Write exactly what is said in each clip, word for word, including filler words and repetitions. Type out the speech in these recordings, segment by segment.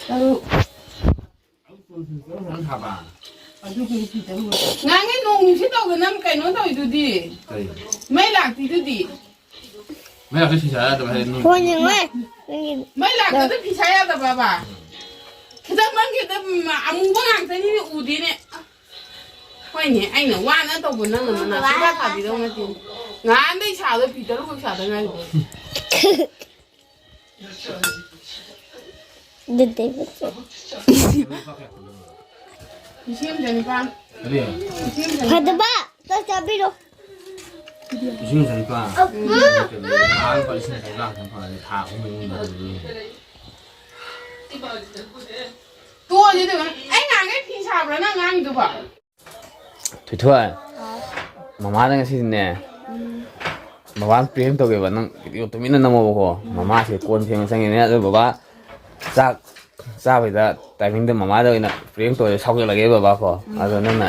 ꯇꯔꯨꯛ꯫ ꯉꯥꯡꯉꯦ, ꯅꯣꯡ ꯅꯨꯡꯁꯤꯠ ꯇꯧꯗꯅ ꯀꯩꯅꯣ ꯇꯧꯔꯤꯗꯨꯗꯤ꯫ ꯀꯔꯤ? ꯃꯩ ꯂꯥꯛꯇꯤꯗꯨꯗꯤ꯫ ꯃꯩ ꯂꯥꯛꯇ ꯐꯤ ꯁꯥ ꯌꯥꯗꯕ ꯍꯥꯏꯗꯤ ꯅꯣꯡ ꯐꯣꯟ ꯌꯦꯡꯉꯣ꯫ ꯃꯩ ꯂꯥꯛꯇꯗ ꯐꯤ ꯁꯥ ꯌꯥꯗꯕꯕ? ꯈꯤꯇꯪ ꯃꯝꯈꯤꯕꯗ ꯑꯃꯨꯕ ꯉꯥꯛꯇꯅꯤꯅꯦ ꯎꯗꯦꯅꯦ꯫ ꯍꯣꯏꯅꯦ, ꯑꯩꯅ ꯋꯥꯅ ꯇꯧꯕ ꯅꯪꯅ ꯃꯅꯥ ꯁꯨꯡꯊꯥ ꯊꯥꯕꯤꯗꯧ ꯅꯠꯇꯦ꯫ ꯉꯍꯥꯟꯗꯩ ꯁꯥꯕꯗꯣ ꯐꯤ ꯇꯔꯨꯛꯈꯛ ꯁꯥꯗ ꯉꯥꯏꯔꯤ꯫ ꯑꯗꯨꯗꯩ ꯃꯆꯦ꯫ ꯂꯤꯁꯤꯡ ꯑꯃ ꯆꯅꯤꯄꯥꯟ꯫ ꯀꯔꯤ? ꯂꯤꯁꯤꯡ ꯑꯃ ꯆꯅꯤꯄꯥꯟ꯫ ꯐꯗꯕ! ꯆꯥꯛ ꯆꯥꯕꯤꯔꯣ꯫ ꯂꯤꯁꯤꯡ ꯑꯃ ꯆꯅꯤꯄꯥꯟ꯫ ꯊꯥ ꯂꯨꯄꯥ ꯂꯤꯁꯤꯡ ꯑꯃ ꯆꯅꯤꯄꯥꯟ ꯈꯛꯇꯪ ꯐꯪꯉꯗꯤ ꯊꯥ ꯑꯍꯨꯝ ꯃꯅꯨꯡꯗ ꯑꯗꯨꯗꯤ꯫ ꯇꯣꯛꯑꯁꯤ ꯑꯗꯨꯒ꯫ ꯑꯩ ꯉꯥꯡꯈꯩ ꯐꯤ ꯁꯥꯕ꯭ꯔꯥ ꯅꯪ ꯉꯥꯡꯉꯤꯗꯨꯕꯣ? ꯊꯣꯏꯊꯣꯏ, ꯃꯃꯥꯗ ꯉꯁꯤꯗꯤꯅꯦ, ꯕꯕꯥꯅ ꯄ꯭ꯔꯦꯡ ꯇꯧꯒꯦꯕ, ꯅꯪ ꯚꯤꯗꯤꯑꯣ ꯇꯨꯃꯤꯟꯅ ꯅꯝꯃꯣꯕꯀꯣ꯫ ꯃꯃꯥꯁꯦ ꯀꯣꯟ ꯐꯦꯡꯕ ꯆꯪꯉꯤꯅꯦ, ꯑꯗꯨ ꯕꯕꯥ ꯆꯥꯛ ꯆꯥꯕꯩꯗ ꯇꯥꯏꯃꯤꯡꯗ ꯃꯃꯥꯗ ꯑꯣꯏꯅ ꯄ꯭ꯔꯦꯡ ꯇꯧꯔꯦ, ꯁꯥꯎꯒꯠꯂꯒꯦ ꯕꯕꯥ ꯀꯣ꯫ ꯑꯗꯣ ꯅꯪꯅ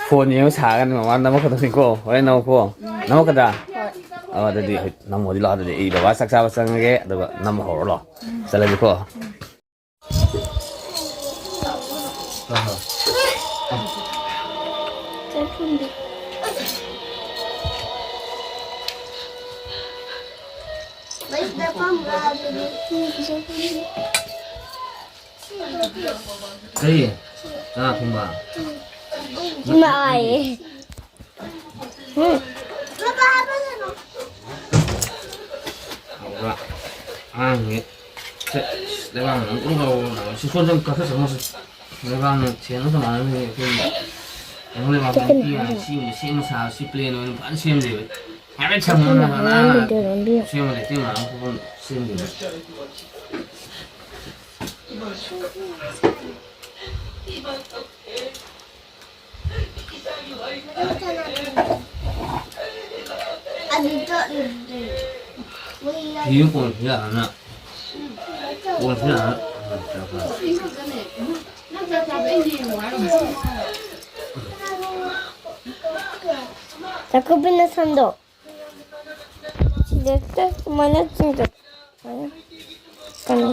ꯐꯣꯟ ꯌꯦꯡꯉ ꯁꯥꯔꯒꯅꯤ, ꯃꯃꯥ ꯅꯝꯃꯛꯀꯗꯕꯅꯤꯀꯣ꯫ ꯍꯣꯔꯦꯟ ꯅꯝꯃꯛꯀꯣ꯫ ꯅꯝꯃꯛꯀꯗ꯭ꯔꯥ? ꯑꯣ, ꯑꯗꯨꯗꯤ ꯍꯣꯏ, ꯅꯝꯃꯣꯗꯤ ꯂꯥꯛꯑꯣ꯫ ꯑꯗꯨꯗꯤ ꯑꯩ ꯕꯕꯥ ꯆꯥꯛ ꯆꯥꯕ ꯆꯪꯉꯒꯦ, ꯑꯗꯨꯒ ꯅꯝꯕ ꯍꯧꯔꯣ ꯂꯥꯛꯑꯣ꯫ ꯆꯠꯂꯒꯦꯀꯣ꯫ ꯀꯔꯤ? ꯆꯅꯥ ꯊꯣꯡꯕ? ꯅꯥꯏꯌꯦ꯫ ꯎꯝ꯫ ꯍꯧꯔ꯫ ꯑꯉꯥꯡꯁꯤꯡꯁꯦ ꯁꯦ, ꯂꯩꯕꯥꯛꯅ ꯑꯃꯨꯛ ꯂꯧꯔꯒ ꯁꯤ ꯁꯣꯝꯗ ꯑꯃꯨꯛ ꯀꯥꯈꯠ ꯆꯪꯉꯣ ꯁꯦ꯫ ꯂꯩꯕꯥꯛꯅ ꯁꯦꯡꯅ ꯀꯃꯥꯏꯅ ꯑꯩꯈꯣꯏꯒꯤ ꯀꯩꯅꯣ ꯂꯩꯕꯥꯛ ꯅꯨꯄꯤ ꯍꯥꯏꯅ ꯁꯤꯒꯨꯝꯕ ꯁꯦꯝꯕ ꯁꯥꯕ ꯁꯤ ꯄ꯭ꯂꯦꯟ ꯑꯣꯏꯅ ꯐꯖꯅ ꯁꯦꯝꯗꯦꯕ꯫ ꯍꯥꯏꯐꯦꯠ ꯁꯪꯉꯒ ꯐꯖꯅ ꯁꯦꯝꯕ ꯂꯩꯇꯦ ꯃꯌꯥꯝ ꯐꯖꯅ ꯁꯦꯝꯗꯦꯕ꯫ ꯐꯤ ꯑꯃ ꯀꯣꯟ ꯐꯤ ꯌꯥꯔꯅ꯫ ꯀꯣꯟ ꯐꯤ ꯌꯥꯔꯅ꯫ ꯆꯥꯛꯈꯨꯝꯕꯤ ꯅꯁꯝꯗꯣ ꯁꯤꯗ ꯁꯨꯃꯥꯏꯅ ꯆꯤꯡꯊꯣꯛ-, ꯁꯨꯃꯥꯏꯅ ꯀꯩꯅꯣ꯫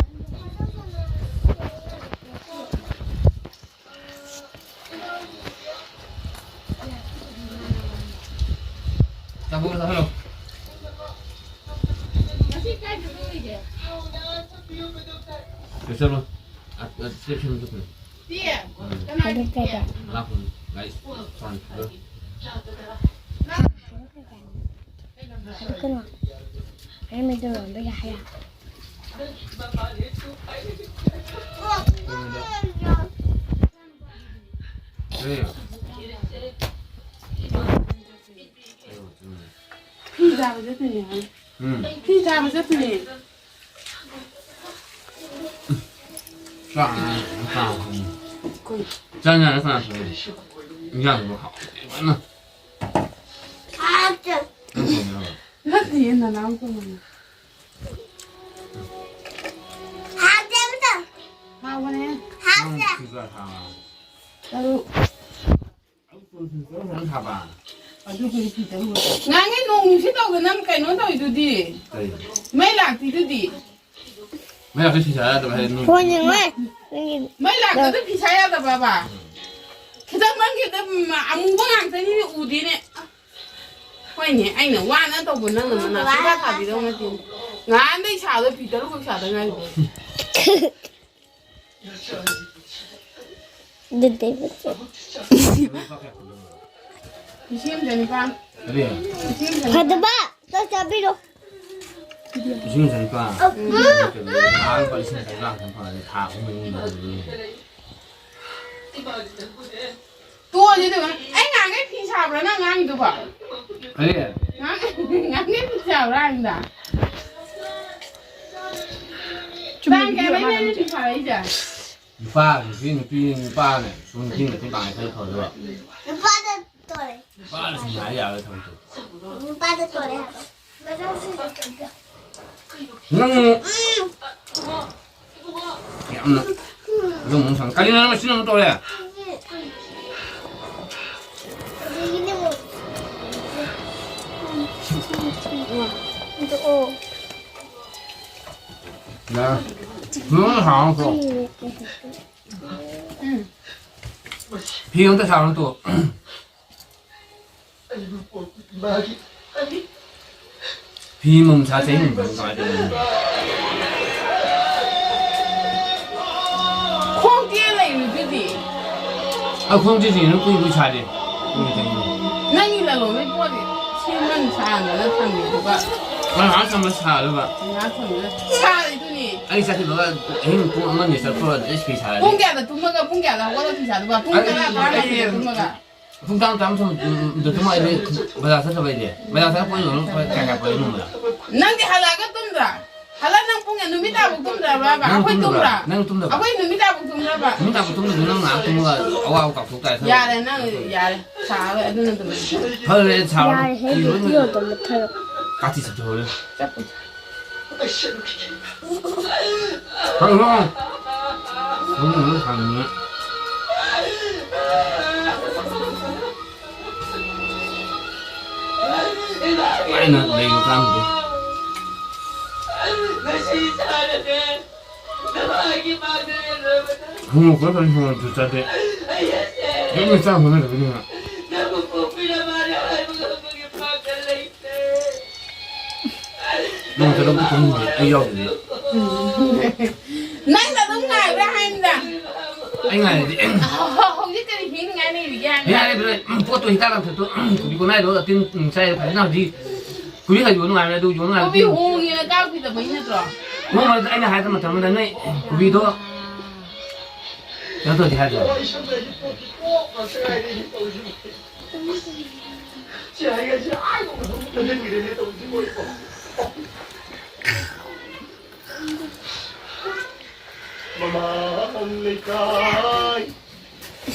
ꯍꯜꯂꯣ꯫ ꯉꯁꯤ ꯀꯥꯏ ꯆꯠꯂꯨꯔꯤꯒꯦ? ꯆꯠꯂꯣ꯫ ꯑ, ꯑ, ꯆꯠꯈꯤꯕ ꯆꯠꯈꯤꯕ꯫ ꯆꯦ, ꯎꯝ꯫ ꯀꯅꯥ ꯆꯠꯀꯦ? ꯂꯥꯛꯄꯅꯤ꯫ ꯂꯥꯏ ꯐꯣꯟ ꯄꯤꯔꯣ꯫ ꯀꯩꯅꯣ? ꯑꯩ ꯃꯩꯇꯩꯂꯣꯟꯗ ꯌꯥ-, ꯍꯥꯏ-, ꯀꯩꯅꯣꯗ꯫ ꯀꯔꯤ? ꯐꯤ ꯁꯥꯕ ꯆꯠꯇꯣꯏꯅꯦ ꯍꯥꯏ꯫ ꯎꯝ꯫ ꯐꯤ ꯁꯥꯕ ꯆꯠꯇꯣꯏꯅꯦ꯫ ꯆꯥꯛ ꯉꯥꯏ ꯆꯥꯛ ꯉꯥꯏ꯫ ꯆꯥꯛ ꯉꯥꯏ ꯆꯥꯛ ꯉꯥꯏ꯫ ꯏꯟꯖꯥꯡꯗꯣ ꯍꯥꯎꯇꯦ ꯐꯖꯅ꯫ ꯅꯪ ꯊꯣꯡꯉꯤꯔꯣ? ꯅꯠꯇꯤꯌꯦ, ꯅꯅꯥꯎ ꯊꯣꯡꯕꯅꯦ꯫ ꯍꯥꯎꯕꯅꯦ꯫ ꯅꯪ ꯐꯤ ꯀꯌꯥ ꯁꯥꯕ? ꯇꯔꯨꯛ꯫ ꯉꯥꯡꯉꯦ, ꯅꯣꯡ ꯅꯨꯡꯁꯤꯠ ꯇꯧꯗꯅ ꯀꯩꯅꯣ ꯇꯧꯔꯤꯗꯨꯗꯤ? ꯀꯩ? ꯃꯩ ꯂꯥꯛꯇꯤꯗꯨꯗꯤ? ꯃꯩ ꯂꯥꯛꯇ ꯐꯤ ꯁꯥ ꯌꯥꯗꯕ ꯍꯥꯏꯗꯤ ꯅꯣꯡ ꯐꯣꯟ ꯌꯦꯡꯉꯣ꯫ ꯅꯪꯒꯤ ꯃꯩ ꯂꯥꯛꯇꯗꯤ ꯐꯤ ꯁꯥ ꯌꯥꯗꯕꯕ? ꯈꯤꯇꯪ ꯅꯪꯒꯤꯗ ꯑꯃꯨꯕ ꯉꯥꯛꯇꯅꯤꯅꯦ ꯎꯗꯦꯅꯦ꯫ ꯍꯣꯏꯅꯦ, ꯑꯩꯅ ꯋꯥꯅ ꯇꯧꯕ ꯅꯪꯅ ꯃꯅꯥ ꯁꯨꯡꯊꯥ ꯊꯥꯕꯤꯗꯧ ꯅꯠꯇꯦꯅꯦ꯫ ꯉꯍꯥꯟꯗꯩ ꯁꯥꯕꯗꯣ ꯐꯤ ꯇꯔꯨꯛꯈꯛ ꯁꯥꯗ ꯉꯥꯏꯔꯤꯕ꯫ ꯑꯗꯨꯗꯩ ꯃꯆꯦꯠ꯫ ꯂꯤꯁꯤꯡ ꯑꯃ ꯆꯅꯤꯄꯥꯟ꯫ ꯀꯔꯤ? ꯂꯤꯁꯤꯡ ꯑꯃ ꯆꯅꯤꯄꯥꯟ꯫ ꯐꯗꯕ, ꯆꯥꯛ ꯆꯥꯕꯤꯔꯣ꯫ ꯂꯤꯁꯤꯡ ꯑꯃ ꯆꯅꯤꯄꯥꯟ? ꯎꯝ꯫ ꯊꯥ ꯑꯃꯗ ꯂꯤꯁꯤꯡ ꯑꯃ ꯆꯅꯤꯄꯥꯟ ꯈꯛꯇꯪ ꯐꯪꯉꯗꯤ ꯊꯥ ꯑꯍꯨꯝ ꯃꯔꯤ ꯃꯔꯤ ꯇꯧꯗꯣꯏꯅꯦ꯫ ꯇꯣꯛꯑꯁꯤ ꯑꯗꯨꯒ꯫ ꯑꯩ ꯉꯥꯡꯈꯩ ꯐꯤ ꯁꯥꯕ꯭ꯔꯥ ꯅꯪ ꯉꯥꯡꯉꯤꯗꯨꯕꯣ? ꯀꯔꯤ? ꯉꯥꯡ-, ꯉꯥꯡꯈꯩ ꯐꯤ ꯁꯥꯕ꯭ꯔꯥ ꯍꯥꯏꯕꯅꯤꯗ? ꯇꯥꯡ ꯀꯌꯥꯗꯩꯅꯣ ꯅꯪ ꯐꯤ ꯁꯥꯔꯛꯏꯁꯦ? ꯅꯨꯄꯥ, ꯅꯨꯄꯤ, ꯅꯨꯄꯤ, ꯅꯨꯄꯥꯅꯦ꯫ ꯁꯨꯝ ꯅꯨꯄꯤ ꯃꯇꯦꯡ ꯄꯥꯡꯉꯦ ꯈꯔ ꯐꯗꯣꯏꯕ꯫ ꯅꯨꯄꯥꯗ ꯇꯣꯔꯦ꯫ ꯅꯨꯄꯥꯅ ꯁꯨꯝ ꯍꯥꯏ ꯌꯥꯔꯣꯏ ꯊꯕꯛꯇꯣ꯫ ꯅꯨꯄꯥꯗ ꯇꯣꯔꯦ ꯍꯥꯏꯕ꯫ ꯅꯪ ꯌꯥꯝꯅ ꯑꯗꯨꯝ ꯁꯥꯡ-, ꯀꯔꯤꯅꯣ ꯅꯪ ꯃꯆꯤꯟ ꯑꯃ ꯇꯧꯔꯦ? ꯌꯥꯔꯦ꯫ ꯅꯪ ꯁꯥꯎꯅꯨꯀꯣ꯫ ꯐꯤ ꯑꯝꯇ ꯁꯥꯔꯣ ꯇꯨ꯫ ꯐꯤ ꯑꯃꯃꯝ ꯁꯥ ꯆꯍꯤ ꯑꯃꯃꯝ ꯀꯃꯥꯏꯅ ꯇꯧꯔꯤꯅꯣ? ꯈꯣꯡ ꯇꯦꯛꯑ ꯂꯩꯔꯤꯗꯨꯗꯤ꯫ ꯑ, ꯈꯣꯡ ꯇꯦꯛꯁꯤꯡꯁꯤꯅ ꯀꯨꯏ ꯀꯨꯏ ꯁꯥꯗꯦ꯫ ꯀꯨꯏ ꯀꯨꯏ ꯆꯪꯉꯤ꯫ ꯅꯪꯒꯤ ꯂꯂꯣꯟꯕꯩ ꯄꯣꯠ ꯁꯦꯝꯃꯟ ꯁꯥꯍꯟꯗꯅ ꯊꯝꯃꯤꯗꯨꯒ꯫ ꯉꯥꯏꯍꯥꯛ ꯊꯝꯃ ꯁꯥꯗꯕ꯫ ꯉꯥꯏꯍꯥꯛ ꯊꯝꯃꯒ ꯁꯥꯔꯤꯗꯨꯅꯤ꯫ ꯑꯩ ꯆꯠꯈꯤꯕꯒ ꯑꯍꯤꯡ ꯄꯨꯡ ꯑꯃ ꯑꯅꯤ ꯆꯠꯄꯒ ꯑꯗꯨꯗꯩ ꯐꯤ ꯁꯥꯔꯗꯤ꯫ ꯄꯨꯡ ꯀꯌꯥꯗ ꯇꯨꯝꯃꯒ ꯄꯨꯡ ꯀꯌꯥꯗ ꯍꯧꯒꯠꯂ ꯐꯤ ꯁꯥꯗꯣꯏꯕ? ꯄꯨꯡ ꯑꯩ, ꯇꯔꯥ, ꯇꯔꯥꯃꯥꯊꯣꯏꯗ ꯑꯩ ꯇꯨꯝꯃꯒ꯫ ꯄꯨꯡ ꯇꯔꯥ, ꯇꯔꯥꯃꯥꯊꯣꯏ ꯇꯨꯝꯃ ꯑꯩꯗꯤ ꯕꯖꯥꯔ ꯆꯠꯇꯕ ꯑꯩꯗꯤ꯫ ꯕꯖꯥꯔ ꯆꯠꯂ ꯄꯣꯠ ꯌꯣꯟꯕ ꯀꯌꯥ ꯀꯌꯥ ꯄꯨꯔꯛꯏ ꯅꯣꯡꯃꯗ? ꯅꯪꯗꯤ ꯍꯜꯂꯛꯑꯒ ꯇꯨꯝꯗ꯭ꯔꯥ? ꯍꯜꯂꯛ ꯅꯪ ꯄꯨꯡ ꯅꯨꯃꯤꯠ ꯇꯥꯕꯨꯛ ꯇꯨꯝꯗ꯭ꯔꯕ? ꯅꯪ ꯑꯩꯈꯣꯏ ꯇꯨꯝꯗꯕ꯭ꯔꯥ? ꯇꯨꯝꯗ꯭ꯔꯥ? ꯅꯪ ꯇꯨꯝꯗꯕ꯭ꯔꯥ? ꯑꯩꯈꯣꯏ ꯅꯨꯃꯤꯠ ꯇꯥꯕꯨꯛ ꯇꯨꯝꯗ꯭ꯔꯕ? ꯅꯨꯃꯤꯠ ꯇꯥꯕꯨꯛ ꯇꯨꯝꯗ꯭ꯔꯁꯨ ꯅꯪ ꯉꯥꯏꯍꯥꯛ ꯇꯨꯝꯃꯒ ꯑꯋꯥꯕ ꯀꯥꯎꯊꯣꯛ ꯇꯥꯔꯦ꯫ ꯌꯥꯔꯦ ꯅꯪ, ꯌꯥꯔꯦ꯫ ꯁꯥꯔꯣꯏ ꯑꯗꯨꯅ ꯑꯗꯨꯝ꯫ ꯐꯔꯦ, ꯁꯥꯔꯣꯏ꯫ ꯌꯥꯔꯦꯍꯦ, ꯏꯔꯣꯏ video ꯑꯗꯨꯝ ꯃꯨꯠꯊꯠꯂꯣ꯫ ꯀꯥꯇꯤ ꯆꯠꯊꯣꯛꯑꯣ꯫ ꯆꯠꯄ꯫ ꯍꯜꯂꯣ꯫ ꯎꯝ, ꯎꯝ, ꯍꯪꯉꯦ꯫ ꯑꯩꯅ ꯂꯩꯕ ꯀꯥꯟꯗꯦ꯫ ꯍꯣꯡꯉꯛꯄ ꯃꯇꯝ ꯍꯣꯡꯉꯛꯇ ꯆꯠꯇꯦ꯫ ꯌꯨꯝꯗ ꯆꯥꯛ ꯍꯣꯠꯅꯗꯕꯅꯤꯅ꯫ ꯅꯣꯡꯃꯇ ꯂꯧꯕꯨꯛ ꯀꯨꯝꯍꯟꯗꯦ, ꯑꯩ ꯌꯥꯎꯗꯕꯤꯗ꯫ ꯅꯪꯅ ꯑꯗꯨꯝ ꯉꯥꯏꯕ꯭ꯔꯥ ꯍꯥꯏꯕꯅꯤꯗ? ꯑꯩ ꯉꯥꯏꯔꯗꯤ꯫ ꯍꯧꯖꯤꯛ ꯀꯔꯤ ꯍꯤꯡꯉꯥꯏ ꯂꯩꯔꯤꯒꯦ ꯍꯥꯏꯕꯅꯤꯗ? ꯌꯥꯔꯦ, ꯕ꯭ꯔꯦ꯫ ꯄꯣꯠꯇꯣ ꯍꯤꯗꯥꯛ ꯂꯥꯡꯊꯛꯇꯣ, ꯀꯣꯕꯤ ꯀꯣꯅꯥꯏꯗꯣ ꯇꯤꯟ ꯆꯥꯏ ꯐꯖꯅ ꯍꯧꯖꯤꯛ꯫ ꯀꯣꯕꯤ ꯈꯔ ꯌꯣꯟ ꯅꯨꯡꯉꯥꯏꯕꯅꯦ, ꯑꯗꯨ ꯌꯣꯟ ꯅꯨꯡꯉꯥꯏꯕ ꯀꯣꯕꯤ ꯇꯤꯟ꯫ ꯍꯣꯡꯉꯦꯅ ꯀꯥꯞꯈꯤꯗꯕꯩ ꯅꯠꯇ꯭ꯔꯣ? ꯍꯣꯡꯉꯦ, ꯑꯩꯅ ꯍꯥꯏꯕ ꯃꯇꯝ ꯑꯃꯗ ꯅꯣꯏ ꯀꯣꯕꯤꯗꯣ ꯀꯩꯅꯣ ꯇꯧꯗꯦ ꯍꯥꯏꯗ꯭ꯔꯣ?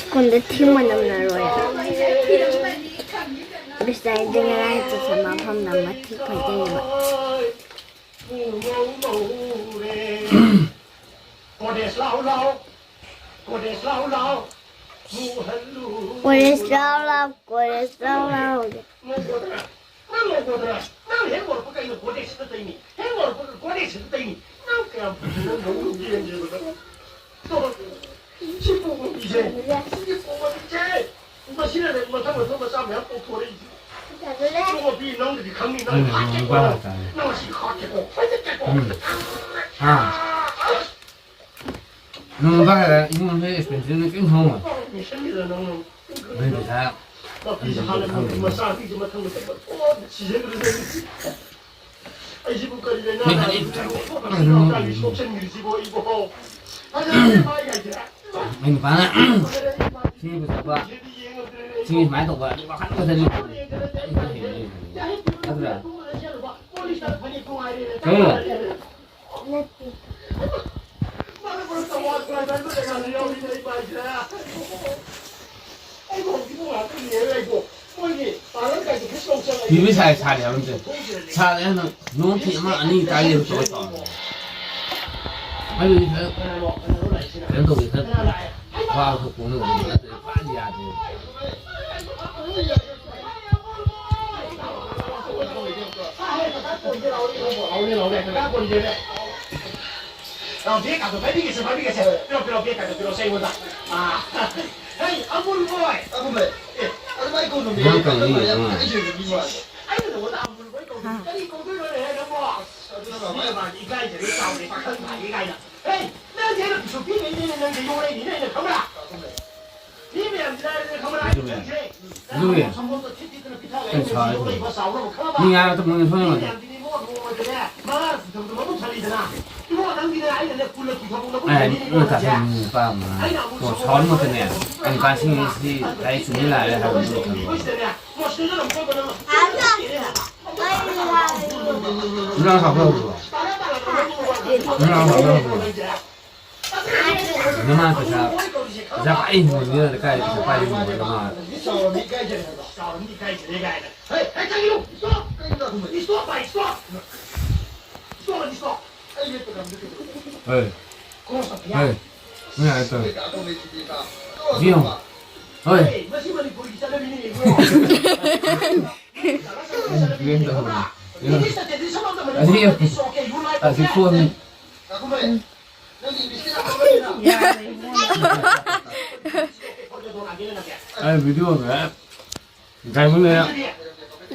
ꯁ꯭ꯀꯨꯜꯗ ꯊꯤ ꯃꯅꯝ ꯅꯔꯣꯏ꯫ ꯕꯤꯁꯇꯥꯏꯗꯤ ꯉꯔꯥꯡ ꯆꯠꯁ ꯃꯐꯝꯗ ꯃꯊꯤ ꯐꯥꯏꯖꯩꯌꯦꯕ꯫ ꯀꯣꯂꯦꯖ ꯂꯥꯎ ꯂꯥꯎ, ꯀꯣꯂꯦꯖ ꯂꯥꯎ ꯂꯥꯎ꯫ ꯅꯪ ꯂꯧꯒꯗ꯭ꯔꯥ? ꯅꯪ ꯍꯦꯛ ꯂꯧꯔꯛꯄ ꯀꯩꯅꯣ ꯒꯣꯗꯦꯖꯁꯤꯗ ꯇꯩꯅꯤ? ꯍꯦꯛ ꯂꯧꯔꯛꯄ ꯒꯣꯗꯦꯖꯁꯤꯗ ꯇꯩꯅꯤ? ꯅꯪ ꯀꯌꯥꯝ ꯐꯖꯅ ꯂꯧꯔꯨꯒꯦ ꯌꯦꯡꯒꯦꯕ ꯅꯪ꯫ ꯁꯤ ꯄꯣꯛꯄ ꯃꯤꯁꯦ, ꯁꯤꯒꯤ ꯄꯣꯛꯄ ꯃꯤꯁꯦ, ꯃꯁꯤꯅꯅꯦ ꯃꯊꯪ ꯃꯊꯪ ꯃꯆꯥ ꯃꯌꯥꯝ ꯄꯣꯛꯊꯣꯔꯛꯏꯁꯦ꯫ ꯅꯪꯅ ꯅꯣꯡ ꯅꯨꯄꯥ ꯍꯥꯏꯇꯥꯔꯦ꯫ ꯎꯝ꯫ ꯍꯥ? ꯅꯣꯡ ꯅꯨꯄꯥ ꯍꯥꯏꯔ ꯏꯃꯨꯡꯁꯦ expensive ꯅ ꯀꯔꯤꯝ ꯍꯣꯡꯉꯣꯏ꯫ ꯅꯣꯏ ꯄꯩꯁꯥ ꯑꯩ ꯈꯪꯗꯦ꯫ ꯑꯩ ꯅꯨꯄꯥꯅ ꯁꯤ ꯄꯨꯊꯣꯛꯄ, ꯁꯤ ꯁꯨꯃꯥꯏꯅ ꯇꯧꯕ, ꯋꯥꯈꯜ ꯈꯛꯇꯅꯤ꯫ ꯑꯩ ꯍꯩꯅꯗꯦ꯫ ꯅꯠꯇ꯭ꯔꯥ? ꯀꯩꯅꯣ? ꯅꯠꯇꯦ꯫ ꯇꯤꯚꯤ ꯁꯥꯏ ꯁꯥꯔꯦ ꯍꯥꯏꯕ ꯅꯠꯇꯦ꯫ ꯁꯥꯔꯦ ꯍꯥꯏꯅ ꯅꯣꯡ ꯐꯤ ꯑꯃ ꯑꯅꯤ ꯇꯥꯏꯌꯦ ꯇꯧꯔ ꯇꯧꯔꯦ꯫ ꯑꯗꯨꯗꯤ ꯈꯔ ꯀꯩꯅꯣ ꯇꯧꯒꯦ ꯈꯔ ꯋꯥꯕ ꯈꯔ ꯀꯣꯝꯅꯕ ꯅꯠꯇ꯭ꯔꯗꯤ ꯄꯨꯔꯥ ꯌꯥꯗꯦꯕ꯫ ꯕꯦꯛ ꯀꯥꯗꯣ ꯄꯥꯏꯕꯤꯒꯦꯁꯦ, ꯄꯥꯏꯕꯤꯒꯦꯁꯦ꯫ ꯄꯤꯔꯣ, ꯄꯤꯔꯣ, ꯕꯦꯛ ꯀꯥꯗꯣ ꯄꯤꯔꯣ, ꯁꯦ ꯑꯩꯉꯣꯟꯗ꯫ ꯑꯥ꯫ ꯍꯩ, ꯑꯃꯨꯜ ꯕꯣꯏ꯫ ꯑꯃꯨꯜ ꯕꯣꯏ꯫ ꯑꯦ, ꯑꯗꯨꯃꯥꯏ ꯀꯧꯅꯨ, ꯃꯤ ꯅꯪ ꯀꯧꯅꯤ, ꯀꯧꯅꯤ, ꯌꯥꯝ ꯑꯥ꯫ ꯏꯀꯥꯏꯖꯩ, ꯃꯤ ꯃꯥꯡꯗ꯫ ꯑꯩꯅ ꯅꯉꯣꯟꯗ ꯑꯃꯨꯜ ꯕꯣꯏ ꯀꯧꯗꯣꯏ꯫ ꯑꯥ꯫ ꯀꯔꯤ ꯀꯧꯗꯣꯏꯅꯣꯅꯦ, ꯅꯪꯕꯣ? ꯑꯗꯨꯅ ꯃꯥ ꯃꯤ ꯃꯥꯡꯗ ꯏꯀꯥꯏꯖꯔꯦ, ꯆꯥꯎꯔꯦ, ꯄꯥꯈꯪ ꯐꯥꯔꯦ ꯀꯥꯏꯅ꯫ ꯍꯩ, ꯅꯪꯁꯦ ꯑꯩꯅ ꯄꯤꯁꯨ ꯄꯤꯔꯤꯉꯩꯗꯅꯦ, ꯅꯪꯁꯦ ꯌꯣꯛꯂꯛꯏꯅꯤꯅꯦ ꯑꯩꯅ, ꯈꯪꯕ꯭ꯔꯥ? ꯃꯤ ꯃꯌꯥꯝꯁꯤꯅ ꯍꯥꯏꯔꯤꯁꯦ, ꯈꯪꯕ꯭ꯔꯥ? ꯑꯗꯨꯅꯦ꯫ ꯅꯪꯁꯦ ꯑꯗꯨꯅꯦ꯫ ꯁꯪꯒꯣꯝꯗꯣ ꯊꯤꯠ ꯊꯤꯠꯇꯅ ꯄꯤꯊꯛꯑꯒ ꯑꯩꯅ ꯁꯥꯎꯔꯦ꯫ ꯌꯣꯛꯂꯛꯏꯕ ꯆꯥꯎꯅꯕ, ꯈꯪꯉꯕ? ꯃꯤ ꯉꯥꯏꯕ ꯃꯇꯝꯗ ꯁꯣꯏꯅ ꯃꯤ ꯃꯌꯥꯝꯁꯤꯗꯤ ꯏꯕꯨꯡꯉꯣ ꯅꯣꯡꯃꯗꯅꯦ ꯃꯉꯥ ꯄꯨꯊꯣꯛꯄꯗꯣ ꯃꯕꯨꯛ ꯊꯜꯂꯤꯗꯅ꯫ ꯏꯕꯨꯡꯉꯣ ꯅꯪꯒꯤꯅꯦ ꯑꯩꯅꯅꯦ ꯀꯨꯜꯂ ꯄꯨꯊꯣꯛꯄ ꯃꯕꯨꯛ ꯑꯦ, ꯊꯜꯂꯤꯅꯦ ꯅꯣꯏ ꯏꯕꯨꯡꯉꯣ ꯅꯪꯁꯦ꯫ ꯇꯥꯁꯤ ꯅꯨꯄꯥ ꯑꯃ꯫ ꯑꯩꯅ ꯑꯃꯨꯛ ꯑꯣ, ꯁꯥꯎꯔ ꯃꯛꯇꯅꯦ꯫ ꯑꯩ ꯅꯨꯄꯥꯁꯤꯡ ꯑꯁꯤ ꯂꯥꯏꯔꯤꯛ ꯆꯨꯝꯃꯤ ꯂꯥꯜꯂꯦ ꯍꯥꯏꯕꯗꯨ ꯈꯪꯕ꯭ꯔꯣ? ꯅꯪ ꯍꯥꯞꯄ ꯍꯧꯔꯕꯣ? ꯅꯪ ꯍꯥꯞꯄ ꯍꯧꯔꯕꯣ? ꯅꯃꯥ ꯄꯩꯁꯥ, ꯄꯩꯁꯥ ꯄꯥꯏ ꯍꯤꯡꯕꯅꯤꯅ ꯂꯩꯀꯥꯏꯗ ꯄꯩꯁꯥ ꯄꯥꯏ ꯍꯤꯡꯕꯅꯤꯅ ꯅꯃꯥ꯫ ꯍꯣꯏ꯫ ꯍꯣꯏ꯫ ꯃꯤ ꯍꯥꯏ ꯇꯧꯔꯦ꯫ ꯌꯦꯡꯉꯣ꯫ ꯍꯣꯏ꯫ ꯌꯦꯡꯉꯣ꯫ ꯑꯁꯤ ꯌꯦꯡꯉꯣ꯫ ꯑꯁꯤ ꯐꯣꯟ꯫ ꯌꯥꯔꯦ, ꯏꯕꯨꯡꯉꯣ꯫ ꯑꯩ video ꯅꯦ꯫ ꯗ꯭ꯔꯥꯏꯚꯔꯅꯦ꯫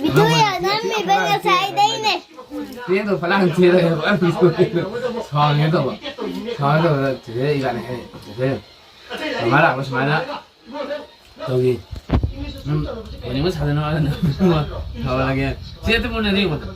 ꯚꯤꯗꯤꯑꯣ ꯌꯥꯝ ꯅꯝꯃꯤꯕ ꯉꯁꯥꯏꯗꯩꯅꯦ꯫ ꯆꯦꯗꯣ ꯐꯂꯥꯡ ꯆꯦꯜꯂꯒ ꯁꯥꯎꯅꯤꯡꯉꯦ ꯇꯧꯕ꯫ ꯁꯥꯎꯅꯤꯡꯉꯦ ꯇꯧꯕꯗ ꯆꯦꯆꯦ ꯏꯕꯥꯅꯤ ꯍꯥꯏ꯫ ꯆꯦꯆꯦ, ꯃꯃꯥ ꯂꯥꯛꯄ ꯁꯨꯃꯥꯏꯅ ꯇꯧꯈꯤ꯫ ꯅꯪ ꯑꯣꯏꯅꯤꯡꯕ ꯁꯥꯗꯅꯕ ꯁꯥꯎꯍꯜꯂꯒꯦ꯫ ꯆꯦ ꯑꯇꯣꯞꯄ ꯎꯅꯗꯦ ꯑꯩꯉꯣꯟꯗ꯫